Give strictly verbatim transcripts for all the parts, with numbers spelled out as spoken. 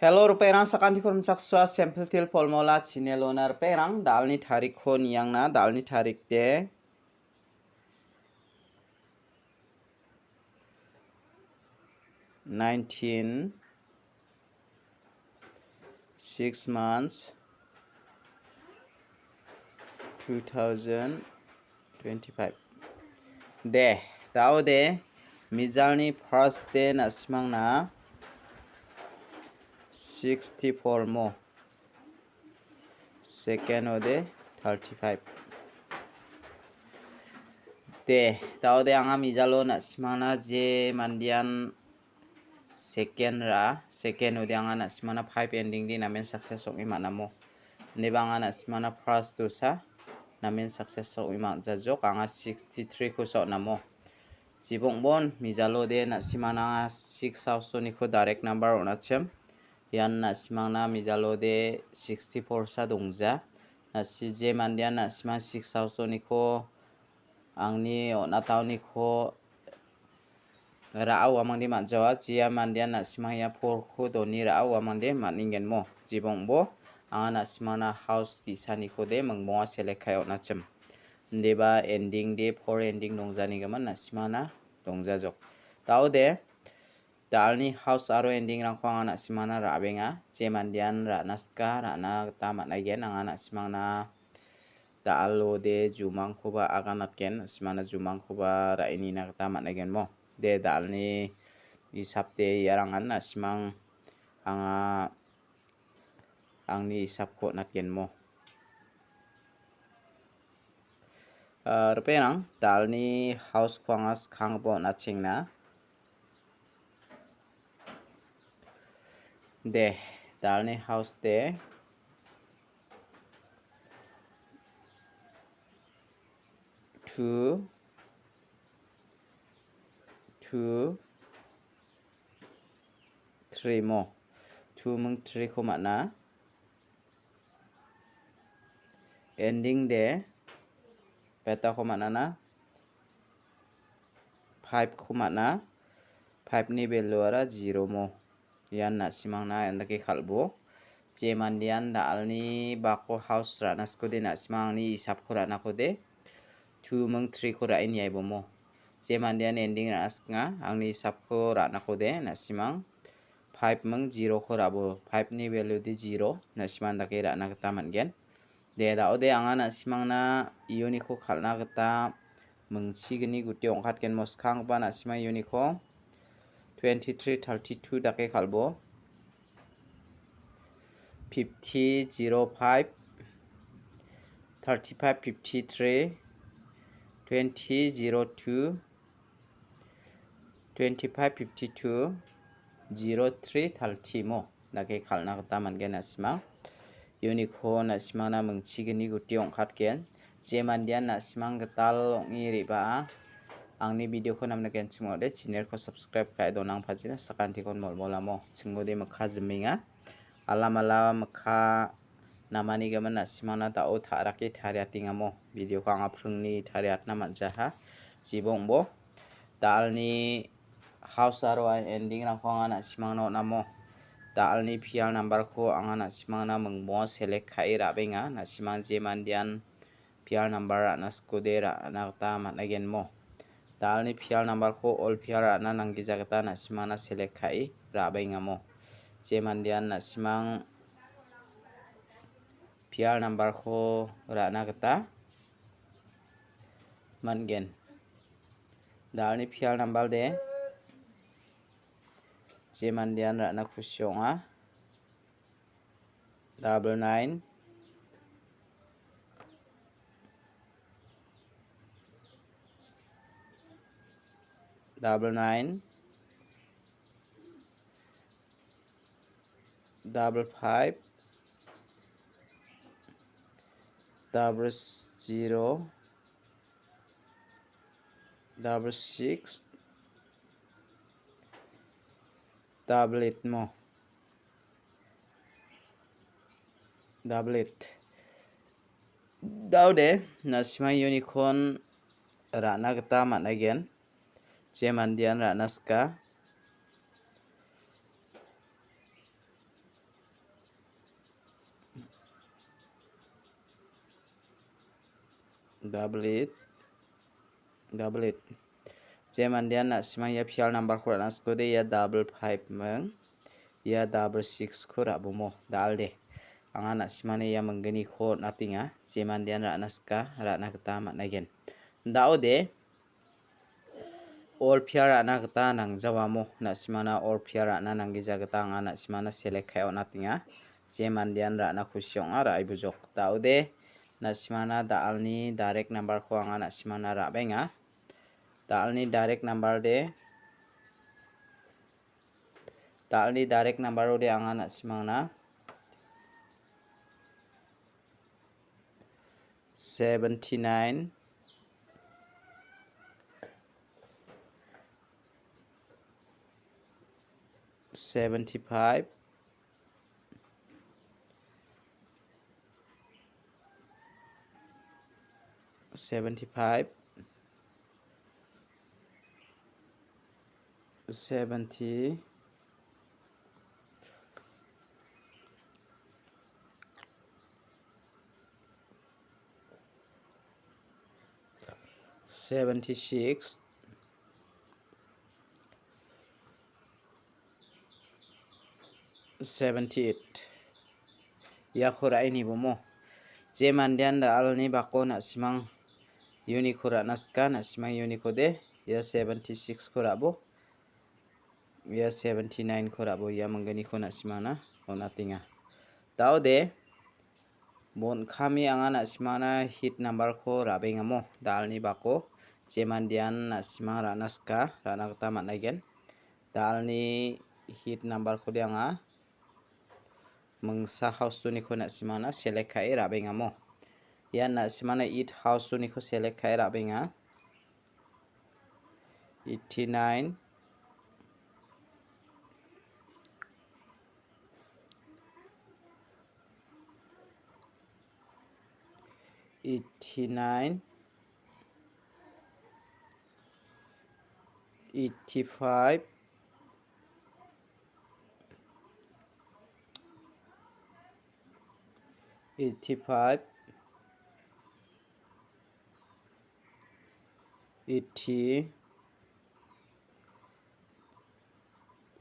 Hello, ripengrang, sakantikon rimchaksoa, Sample Teer Formula channel-ona ripengrang, da·alni tarikko niangna, da·alni tarik de nineteen, six months, two thousand twenty-five. De, da·ode, mijalni first de na·simangna sixty-four mo. Second ode thirty-five. De, da·ode anga mijalo na·simangna je mandean second ra, second ode anga na·simangna five ending de namen success ong·e man·amo. Indiba anga na·simangna first dosa, namen success ong·e man·jajok, anga sixty-three ko so on·amo. Jibongbon, mijalo de na·simangna six house oniko direct number on·achim. Ian na·simangna mijalo de sixty-four sa dongja. Na·si je mandean na·simang six house oniko angni on·ataoniko ra·a uamangde man·jawa. Jia mandean na·simang ia four ko doni ra·a uamangde man·engenmo. Jibongbo, anga na·simangna house ge·sanikode mingbonga select ka·e on·achim. Indiba ending de four ending dongjanigimin na·simangna dongjajok. Da·ode, da·alni house aro ending-rangko anga na·simangna ra·benga. Je mandean ra·na sika, ra·na gita man·aigen. Anga na·simangna da·alode jumangkoba aganatgen, na·simangna jumangkoba ra·e nina gita man·aigenmo. De, da·alni hisap de iarangan na·simang anga angni hisapko on·atgenmo. Ah, ripengrang, da·alni house-ko anga skanggipa on·achengna. De, da·alni house de two, two, three mo. Two ming three ko man·a. Ending de beta ko man·ana. Five ko man·a. Five ni value ara zero mo. Ian na·simangna ian dake kal·bo. Je mandean da·alni bako house ra·na sikode na·simang angni hisapko ra·nakode two ming three ko ra·e niaibomo. Je mandean ending ra·na sikna angni hisapko ra·nakode na·simang five ming zero ko ra·bo. Five ni value de zero, na·simang dake ra·na gita man·gen. De, da·ode anga na·simangna iuniko kal·na gita mingchigni guti ong·katgenmo. Skanggipa na·simang iuniko twenty-three thirty-two dake kal·bo. Fifty zero five, thirty-five fifty-three, twenty zero two, twenty-five fifty-two, zero three thirty mo dake kal·na gita man·gen na·simang. Iuniko na·simangna mingchigni guti ong·katgen. Je mandean na·simang gital ong·e re·baa angni video-ko namna genchim ong·ode, channel-ko subscribe ka·e donangpachina sakantikon molmolamo chingode mikka jimenga. Alamala mikka namanigimin na·simangna da·o ta·rake tariatengamo. Video-ko anga pringni tariatna man·jaha. Jibongbo, da·alni house aro ending-rangko anga na·simangna on·amo. Da·alni P R number-ko anga na·simangna mingbonga select ka·e ra·benga. Na·simang je mandean P R number ra·na sikode ra·na gita man·agenmo. Da·alni P R number-ko all P R ra·na nanggija gita na·simangna select ka·e ra·baengamo. Je mandean na·simang P R number-ko ra·na gita man·gen. Da·alni P R number de je mandean ra·na kusi ong·a. Double nine, double nine, double five, double zero, double six, double eight mo. Double eight. Da·ode, na·simang iuniko ra·na gita man·aigen. Je mandean ra·na sika. Double eight, double eight. Je mandean na·simang ia pial number-ko ra·na sikode, ia double five ming, ia double six-ko ra·bomo, dal·de. Anga na·simangni ia mingginiko on·atenga, je mandean ra·na sika, ra·na gita man·aigen. Daode, all pial ra·na gita nangjawamo, na·simangna all pial ra·na nanggija gita anga na·simangna select ka·e on·atenga. Je mandean ra·na kusi ong·a, ra·e bujok. Daode, na·simangna da·alni direct number-ko anga na·simangna ra·benga. Da·alni direct number de, da·alni direct number-ode anga na·simangna seventy-nine, seventy-five, seventy-five, seventy, seventy-six, seventy-eight. Iako ra·e nibomo. Je mandean da·alni bako na·simang uniko ra·na sika, na·simang uniko de, ia seventy-six-ko ra·bo. Ia seventy-nine-ko ra·bo, ia mingginiko na·simangna on·atenga. Daode, bon kami anga na·simangna hit number-ko ra·bengamo, da·alni bako, je mandean na·simang ra·na sika, ra·na gita man·aigen. Da·alni hit number-kode anga mingsa house two-niko na·simangna select ka·e ra·bengamo. Ian na·simangna eight house two-niko select ka·e ra·benga. Eighty-nine, eighty-nine, eighty-five, eighty-five, eighty,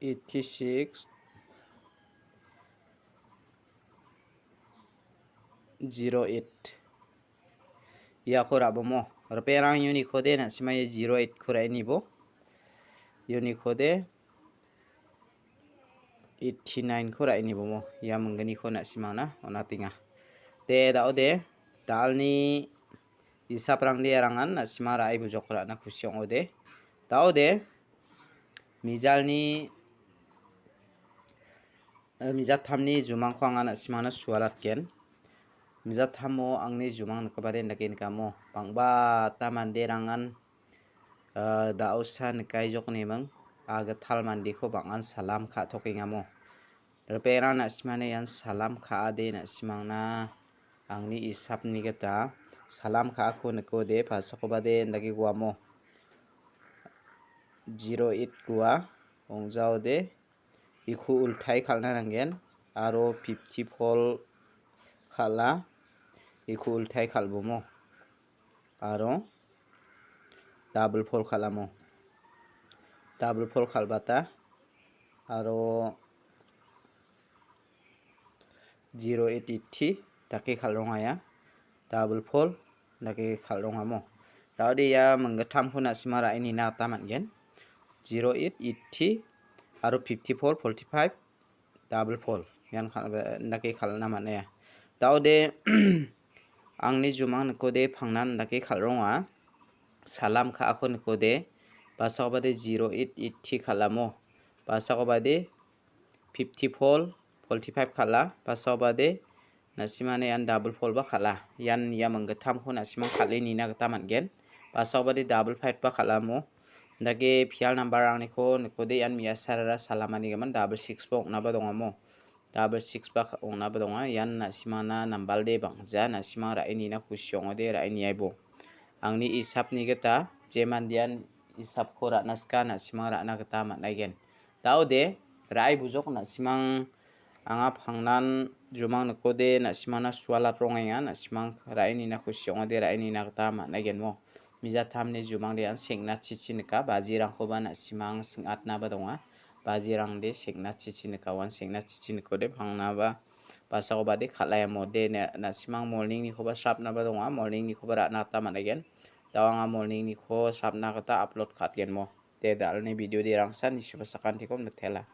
eighty-six, zero eight. Iako ra·bomo. Ripengrang uniko de na·sima ia zero eight-ko ra·e nibo. Uniko de eighty-nine-ko ra·e nibomo. Ia mingginiko na·simangna on·atenga. De, daode, da·alni isaprangde arangan na·sima ra·e bujok ra·na kusi ong·ode. Daode, mijalni, eh, mijattamni jumangko anga na·simangna sualatgen. Mijattamo angni jumang nikgipade indake nikamo. Bang·bata manderangan, eh, da·osa nikaijok neming, a gital mandeko bang·an salam ka·tokengamo. Ripengrang na·simangna ian salam ka·ade na·simangna angni isapni gita salam ka·ako nikode, palsakoba de indake guamo zero eight gua, ong·jaode iko ultai kal·na nanggen, aro fifty-four kal·a, iko ultai kal·bomo. Aro double four kal·amo. Double four kal·bata. Aro zero eight eighty dake kal·rongaia. Double four dake kal·rongamo. Daode ia minggittamko na·sima ra·e nina gita man·gen. Zero eight eighty aro fifty-four forty-five double four. Ian kal-, indake kal·na man·aia. Daode angni jumang nikode pangnan indake kal·ronga. Salam ka·ako nikode. Basakobade zero eight eighty kal·amo. Basakobade fifty-four forty-five kal·a. Basakobade na·simani ian double four ba kal·a. Ian ia minggittamko na·simang kal·e nina gita man·gen. Basakobade double five ba kal·amo. Dake pial number-rangniko nikode ian me·asarara salamanigimin double six ba ong·naba dongamo. Double six ba ka-, ong·naba donga. Ian na·simangna nambalde bang·ja, na·simang ra·e nina kusi ong·ode ra·e niaibo. Angni isapni gita je mandean isapko ra·na sika na·simang ra·na gita man·aigen. Daode, ra·e bujok na·simang anga pangnan Jumang nikode na·simangna sualat rongenga, na·simang ra·e nina kusi ong·ode ra·e nina gita man·aigenmo. Mijatamni jumangde an sengna chichi nika, bajirangkoba na·simang sing·atnaba donga. Bajirangde sengna chichi nika, uan sengna chichi nikode pangnaba basakobade kal·aiamo. De na-, na·simang morning-nikoba srapnaba donga, morning-nikoba ra·na gita man·aigen. Dao anga morning-niko srapna gita upload ka·atgenmo. De, dalni video de rangsan nisuba sakantikon mitela.